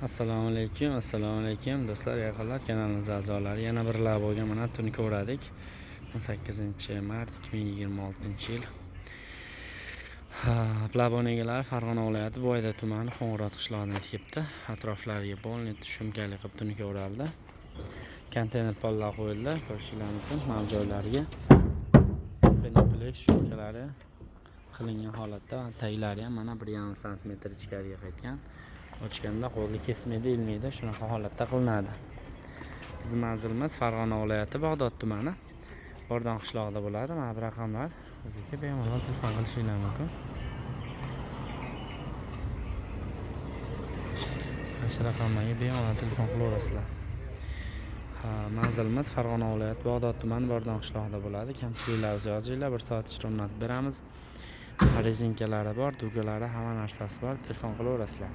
Assalomu alaykum, assalomu alaykum do'stlar, yaqinlar, kanalimiz a'zolari. Yana bir Laboga mana tun ko'radik. 18 mart 2026-yil. Ha, Labon egalari Farg'ona viloyati Boyda tumani Qo'ng'irot qishlog'idan kelibdi. Atroflariga полный shumkali qilib tunuka o'raldi. Konteyner pollar qo'yildi, ko'rishinglar mumkin. Mana joylariga penoplex shumkalari qilingan holatda, taglari ham mana 1,5 santimetr ichkariga qaytgan. Ochganda qo'lni kesmaydi, ilmaydi, shunaqa holatda qilinadi. Bizni manzilimiz Farg'ona viloyati Bag'dod tumani Bordon qishlog'ida bo'ladi. Mana bu raqamlar bizga, bemalol telefon qilishinglar mumkin. Mana shu raqamlarga bemalol telefon qilaverasizlar. Ha, manzilimiz Farg'ona viloyati Bag'dod tumani Bordon qishlog'ida bo'ladi. Kamchiliklarimizni yozinglar, bir soat ichida o'rnatib beramiz. Rezinkalari bor, dugalari, hamma narsasi bor. Telefon qilaverasizlar.